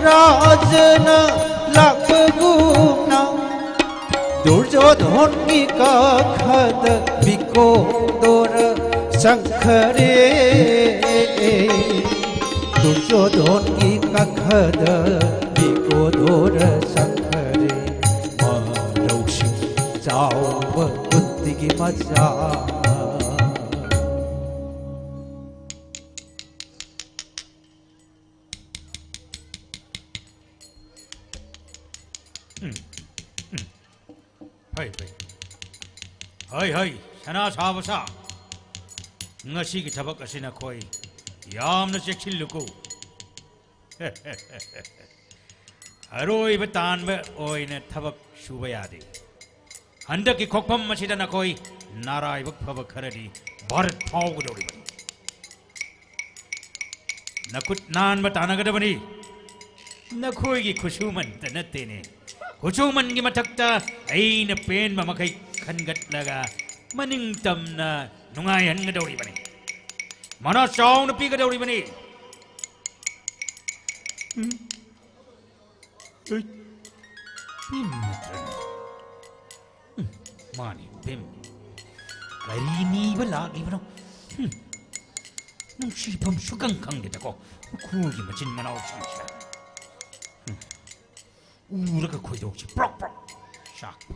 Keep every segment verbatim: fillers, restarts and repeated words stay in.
ꯔꯥꯖꯅ ꯂꯥꯛꯄꯒꯨꯝꯅ ꯗꯨꯔꯖꯣꯙꯣꯟꯒꯤ ꯀꯥꯈꯗ ꯕꯤꯀꯣꯗꯣꯔ ꯆꯪꯈꯔꯦ꯫ ꯗꯨꯔꯖꯣꯙꯣꯟꯒꯤ ꯀꯥꯈꯗ ꯕꯤꯀꯣꯗꯣꯔ ꯆꯪꯈꯔꯦ꯫ ꯃꯔꯧꯁꯤꯡ ꯆꯥꯎꯕ ꯀꯨꯟꯇꯤꯒꯤ ꯃꯆꯥ꯫ ꯎꯝ, ꯎꯝ꯫ ꯐꯩ, ꯐꯩ꯫ ꯍꯩ, ꯍꯩ, ꯁꯅꯥ ꯁꯥꯕ ꯁꯥ꯫ ꯉꯁꯤꯒꯤ ꯊꯕꯛ ꯑꯁꯤ ꯅꯈꯣꯏ ꯌꯥꯝꯅ ꯆꯦꯛꯁꯤꯜꯂꯨꯀꯣ꯫ ꯑꯔꯣꯏꯕ ꯇꯥꯟꯕ ꯑꯣꯏꯅ ꯊꯕꯛ ꯁꯨꯕ ꯌꯥꯗꯦ꯫ ꯍꯟꯗꯛꯀꯤ ꯈꯣꯛꯐꯝ ꯑꯁꯤꯗ ꯅꯈꯣꯏ ꯅꯔꯥꯏꯕꯛ ꯐꯕ ꯈꯔꯗꯤ ꯚꯥꯔꯠ ꯐꯥꯎꯒꯗꯧꯔꯤꯕꯅꯤ꯫ ꯅꯈꯨꯠ ꯅꯥꯟꯕ ꯇꯥꯟꯅꯒꯗꯕꯅꯤ꯫ ꯅꯈꯣꯏꯒꯤ ꯈꯨꯠꯁꯨꯃꯟꯇ ꯅꯠꯇꯦꯅꯦ, ꯈꯨꯠꯁꯨꯃꯟꯒꯤ ꯃꯊꯛꯇ ꯑꯩꯅ ꯄꯦꯟꯕ ꯃꯈꯩ ꯈꯟꯒꯠꯂꯒ ꯃꯅꯤꯡ ꯇꯝꯅ ꯅꯨꯡꯉꯥꯏꯍꯟꯒꯗꯧꯔꯤꯕꯅꯤ꯫ ꯃꯅꯥ ꯆꯥꯎꯅ ꯄꯤꯒꯗꯧꯔꯤꯕꯅꯤ꯫ ꯎꯝ? ꯑꯩ ꯚꯤꯝ ꯅꯠꯇ꯭ꯔꯅꯦ? ꯎꯝ, ꯃꯥꯅꯤ, ꯚꯤꯝ꯫ ꯀꯔꯤ ꯅꯤꯕ ꯂꯥꯛꯂꯤꯕꯅꯣ? ꯍꯨꯝ, ꯅꯨꯡꯁꯤꯐꯝ ꯁꯨꯈꯪ ꯈꯪꯗꯦꯗꯀꯣ, ꯎꯈ꯭ꯔꯨꯜꯒꯤ ꯃꯆꯤꯟ ꯃꯅꯥꯎꯁꯤꯡꯁꯦ꯫ ꯎꯔꯒ ꯈꯣꯏꯗꯧꯁꯤ ꯄ꯭ꯔꯣꯛ ꯄ꯭ꯔꯣꯛ ꯆꯥꯛꯄ꯫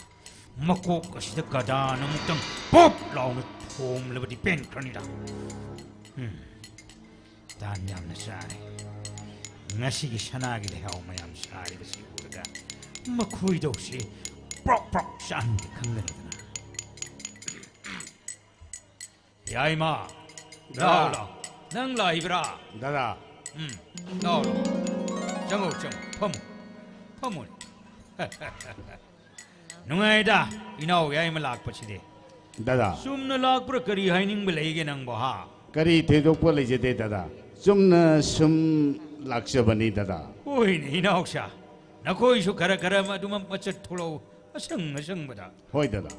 ꯃꯀꯣꯛ ꯑꯁꯤꯗ ꯒꯗꯥꯅ ꯑꯃꯨꯛꯇꯪ ꯄꯣꯞ ꯂꯥꯎꯅ ꯊꯣꯝꯂꯕꯗꯤ ꯄꯦꯟꯈ꯭ꯔꯅꯤꯗ꯫ ꯎꯝ, ꯇꯥꯟ ꯌꯥꯝꯅ ꯆꯥꯔꯦ꯫ ꯉꯁꯤꯒꯤ ꯁꯅꯥꯒꯤ ꯂꯩꯍꯥꯎ ꯃꯌꯥꯝ ꯁꯥꯔꯤꯕꯁꯤ ꯎꯔꯒ ꯃꯈꯣꯏꯗꯧꯁꯤ ꯄ꯭ꯔꯣꯛ ꯄ꯭ꯔꯣꯛ ꯆꯥꯛꯍꯟꯒꯦ ꯈꯪꯒꯅꯤꯗꯅ꯫ ꯌꯥꯏꯃ, ꯗꯥ꯫ ꯂꯥꯎ, ꯂꯥꯎ꯫ ꯅꯪ ꯂꯥꯛꯏꯕ꯭ꯔꯥ? ꯗꯥꯗꯥ꯫ ꯎꯝ, ꯂꯥꯎ, ꯂꯥꯎ꯫ ꯆꯪꯉꯣ, ꯆꯪꯉꯣ꯫ ꯐꯝꯃꯣ꯫ ꯐꯝꯃꯣ꯫ ꯅꯨꯡꯉꯥꯏꯗ, ꯏꯅꯥꯎ ꯌꯥꯏꯃ ꯂꯥꯛꯄꯁꯤꯗꯤ꯫ ꯗꯥꯗꯥ꯫ ꯆꯨꯝꯅ ꯂꯥꯛꯄ꯭ꯔꯥ, ꯀꯔꯤ ꯍꯥꯏꯅꯤꯡꯕ ꯂꯩꯒꯦ ꯅꯪꯕꯣ, ꯍꯥ? ꯀꯔꯤ ꯊꯣꯏꯗꯣꯛꯄ ꯂꯩꯖꯗꯦ, ꯗꯥꯗꯥ꯫ ꯆꯨꯝꯅ ꯁꯨꯝ ꯂꯥꯛꯆꯕꯅꯤ, ꯗꯥꯗꯥ꯫ ꯍꯣꯏꯅꯦ, ꯏꯅꯥꯎꯁꯥ꯫ ꯅꯈꯣꯏꯁꯨ ꯈꯔ ꯈꯔ ꯑꯗꯨꯃꯛ ꯃꯆꯠ ꯊꯣꯛꯂꯛꯎ꯫ ꯑꯁꯪ ꯑꯁꯪꯕꯗ꯫ ꯍꯣꯏ, ꯗꯥꯗꯥ꯫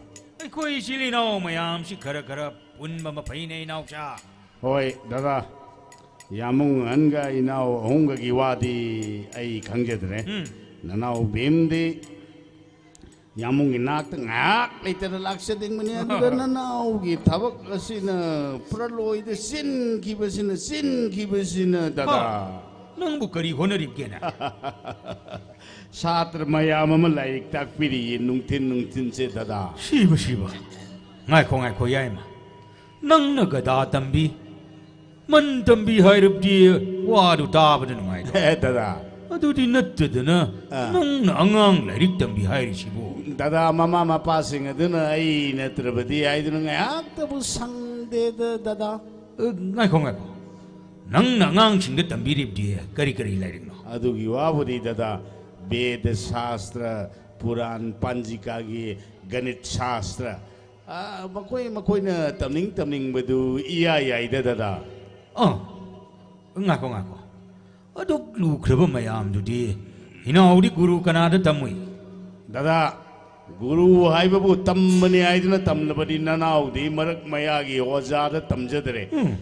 ꯑꯩꯈꯣꯏ ꯏꯆꯤꯜ ꯏꯅꯥꯎ ꯃꯌꯥꯝꯁꯤ ꯈꯔ ꯈꯔ ꯄꯨꯟꯕ ꯑꯃ ꯐꯩꯅꯦ, ꯏꯅꯥꯎꯆꯥ꯫ ꯍꯣꯏ, ꯗꯥꯗꯥ꯫ ꯌꯥꯝꯕꯨꯡ ꯑꯍꯟꯒ ꯏꯅꯥꯎ ꯑꯍꯨꯝꯒꯒꯤ ꯋꯥꯗꯤ ꯑꯩ ꯈꯪꯖꯗ꯭ꯔꯦ꯫ ꯎꯝ꯫ ꯅꯅꯥꯎ ꯕꯦꯝꯗꯤ ꯌꯥꯝꯕꯨꯡꯒꯤ ꯅꯥꯛꯇ ꯉꯥꯏꯍꯥꯛ ꯂꯩꯇꯅ ꯂꯥꯛꯆꯅꯤꯡꯕꯅꯤ꯫ ꯑꯗꯨꯒ ꯅꯅꯥꯎꯒꯤ ꯊꯕꯛ ꯑꯁꯤꯅ ꯄꯨꯔꯥ ꯂꯣꯏꯗ ꯆꯤꯟꯈꯤꯕꯁꯤꯅ, ꯆꯤꯟꯈꯤꯕꯁꯤꯅ, ꯗꯗꯥ꯫ ꯍꯥ, ꯅꯪꯕꯨ ꯀꯔꯤ ꯍꯣꯠꯅꯔꯤꯕꯒꯦꯅꯦ? ꯁꯥꯇ꯭ꯔ ꯃꯌꯥꯝ ꯑꯃ ꯂꯥꯏꯔꯤꯛ ꯇꯥꯛꯄꯤꯔꯤꯌꯦ ꯅꯨꯡꯊꯤꯟ ꯅꯨꯡꯊꯤꯟꯁꯦ, ꯗꯗꯥ꯫ ꯁꯤꯕ, ꯁꯤꯕ꯫ ꯉꯥꯏꯈꯣ, ꯉꯥꯏꯈꯣ, ꯌꯥꯏꯃ꯫ ꯅꯪꯅ ꯒꯗꯥ ꯇꯝꯕꯤ, ꯃꯟ ꯇꯝꯕꯤ ꯍꯥꯏꯔꯕꯗꯤ ꯋꯥꯗꯨ ꯇꯥꯕꯗ ꯅꯨꯡꯉꯥꯏꯗ꯭ꯔꯣ? ꯑꯦ, ꯗꯗꯥ꯫ ꯑꯗꯨꯗꯤ ꯅꯠꯇꯗꯅ ꯑꯥ꯫ ꯅꯪꯅ ꯑꯉꯥꯡ ꯂꯥꯏꯔꯤꯛ ꯇꯝꯕꯤ ꯍꯥꯏꯔꯤꯁꯤꯕꯨ? ꯗꯗꯥ, ꯃꯃꯥ ꯃꯄꯥꯁꯤꯡ ꯑꯗꯨꯅ ꯑꯩ ꯅꯠꯇ꯭ꯔꯕꯗꯤ ꯍꯥꯏꯗꯨꯅ ꯉꯥꯏꯍꯥꯛꯇꯕꯨ ꯁꯪꯗꯦꯗ, ꯗꯗꯥ꯫ ꯑ, ꯉꯥꯏꯈꯣ, ꯉꯥꯏꯈꯣ꯫ ꯅꯪꯅ ꯑꯉꯥꯡꯁꯤꯡꯗ ꯇꯝꯕꯤꯔꯤꯕꯗꯤ ꯀꯔꯤ ꯀꯔꯤ ꯂꯥꯏꯔꯤꯛꯅꯣ? ꯑꯗꯨꯒꯤ ꯋꯥꯕꯨꯗꯤ, ꯗꯗꯥ, ꯕꯦꯗ ꯁꯥꯁꯇ꯭ꯔ, ꯄꯨꯔꯥꯟ, ꯄꯥꯟꯖꯤꯀꯥꯒꯤ ꯒꯅꯤꯠ ꯁꯥꯁꯇ꯭ꯔ, ꯑꯥ, ꯃꯈꯣꯏ ꯃꯈꯣꯏꯅ ꯇꯝꯅꯤꯡ ꯇꯝꯅꯤꯡꯕꯗꯨ ꯏꯌꯥ ꯌꯥꯏꯗ, ꯗꯗꯥ꯫ ꯑꯥ, ꯉꯥꯏꯈꯣ, ꯉꯥꯏꯈꯣ꯫ ꯑꯗꯨꯛ ꯂꯨꯈ꯭ꯔꯕ ꯃꯌꯥꯝꯗꯨꯗꯤ ꯏꯅꯥꯎꯗꯤ ꯒꯨꯔꯨ ꯀꯅꯥꯗ ꯇꯝꯃꯨꯏ? ꯗꯗꯥ, ꯒꯨꯔꯨ ꯍꯥꯏꯕꯕꯨ ꯇꯝꯕꯅꯤ ꯍꯥꯏꯗꯨꯅ ꯇꯝꯂꯕꯗꯤ ꯅꯅꯥꯎꯗꯤ ꯃꯔꯛ ꯃꯌꯥꯒꯤ ꯑꯣꯖꯥꯗ ꯇꯝꯖꯗ꯭ꯔꯦ꯫ ꯎꯝ꯫